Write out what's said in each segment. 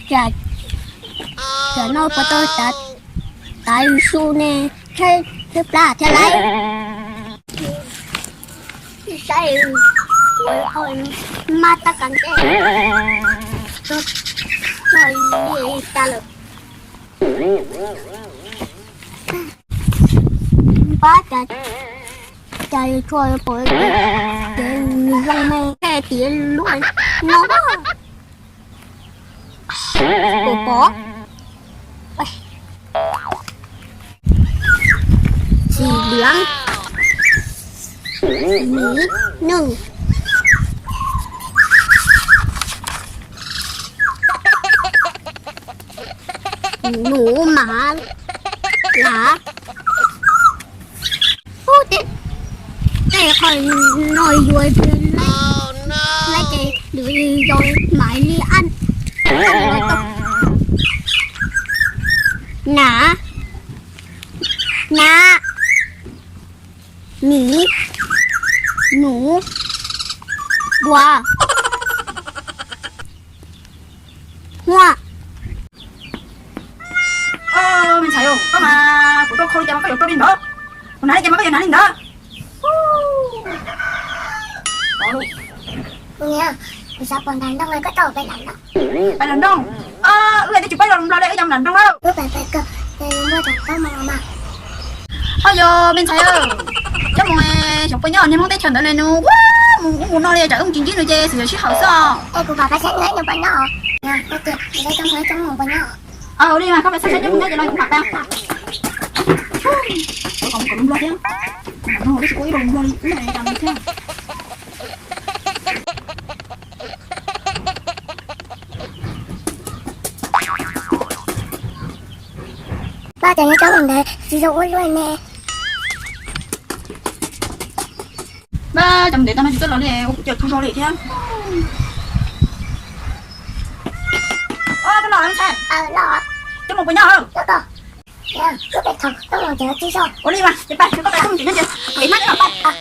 Tsam, tsam no puas tau tav su ne, tshaib plab thiab lauj. Saib, mab tab kav ntej, tag lawm. Npab cas, cas tshuav pom ces nws zoo me tiav luaj no. Pom pom. Xim liav, miv nws, nuv mav, lav. Ub, tej qhov no yuav laib ces nws yog Maiv Li Aj. Nav, nav, miv, nuv, npua, huaj. Me ntxhais, koj mas kuv tuaj khau li cas mas koj yuav khau li ntawd, kuv hnav li cas mas koj yuav hnav li ntawd. Kuv xav pom nram nroog, koj coj kuv pais nram nroog. Pais nram nroog? Wb twb tsis paub los Nplog li, wb yuav mus nram nroog lawm. Wb pais pais kawg, muaj tsam koj mus mas. Ho yog me ntxhais, coj mus xyov puas nyob niag Hmoob teb chaws ntawd ne, nws ua mus ub mus no li, tsam wb mus tsis ntsib nws ces xyov yog sij hawm xwb. Es kuv mam pais saib nws puas nyob. Ua li mas koj pais saib saib coj mus nyob ces los kuv mam pais. Kom mus kom Nplog thiab, tab sis kuv ib los Nplog li ub thiab. Pab, cas nyob tsob mus ntawd tsis zoo ua luaj ne. Pab, cov mus ntev tau no tsis txawj los li, ua kuv cawm tsaug zog li thiab. Koj los ntxhais, coj mus puas nyob? Ua li mas ces pab, koj pais coj mus tsev nyob ces kuv hmab coj los pab.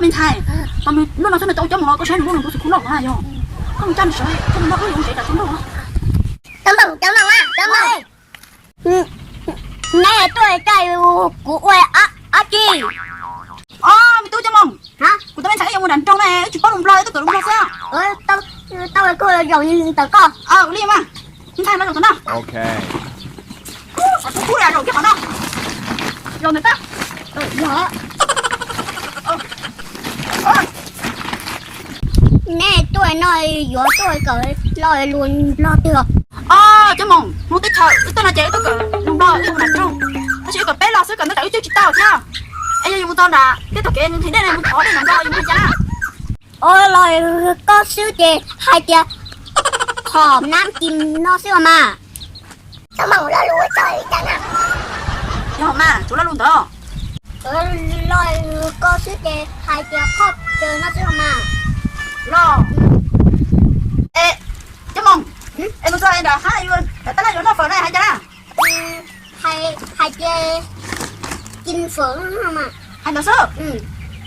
Me ntxhais, tus lub no xwb nws tau coj mus los koj saib nws muaj nws tus xwm khub loj no yog. Koj mus coj nws sawv, coj nws noj wb yuav mus tsev tsam tsaus ntuj. Neb tuaj coj kuv ua dab tsi? Os, me tub Coob Moos, kuv tus me ntxhais wb yuav mus nram nroog na, wb tsis paub lus Nplog, wb tuaj kawm lus Nplog xwb. Tau, koj zaum li ntawm koj. Ua li mas, ntxhais no zaum ntawm no. Zaum kiag qhov no. Zaum ntawm koj. Neb tuaj no yuav tuaj kawm lus Nplog twg? Os, Coob Moos, hnub teb chaws wb tuaj no ces wb tuaj kawm lus Nplog, wb mus nram nroog. Tab sis wb kawm peb los xwb, kawm ntau tsam wb twb tsis tau thiab. Es yog yus mus txog nram tej tog kev nws nrhiav dej nws mus thov dej nram nroog yus mus ua cas? Os, los koj xwb ces hais tias qhov nab kis no xwb os mas. Coob Moos, lo lus ua txog li cas na? Yog mas, tsuav lo lus ntawd. Los koj xwb ces hais tias qhov chaw no xwb os mas. Los, es Coob Moos, es mus txog nram hab, tab laj yuav noj fawm na hais cas na? Hais tias ceev fawm no mas. Hais ntawd xwb.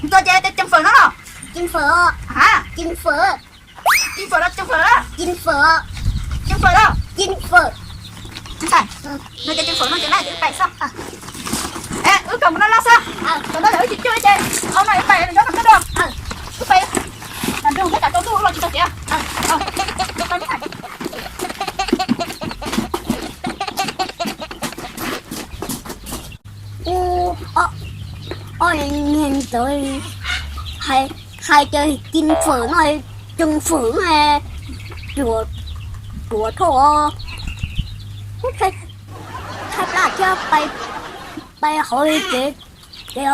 Mus txog ces tias ceev fawm no los? Ceev fawm. Ha? Ceev fawm. Ceev fawm los ceev fawm los? Ceev fawm. Ceev fawm los? Ceev fawm. Ntxhais, nws tias ceev fawm no ces na ces wb pais xwb. Es wb kawm mus no loj xwb. Kawm ntau yam wb tsis cuag ces, au no wb pais nyob nram nroog dua. Wb pais nram nroog, nyob tsam tsaus ntuj los tsis tau tiav. Ua, o, niag ntawd hais tias ceev fawm no, ceev fawm no, ruam dhau, tshaib plab thiab, pais hauv li ces, ces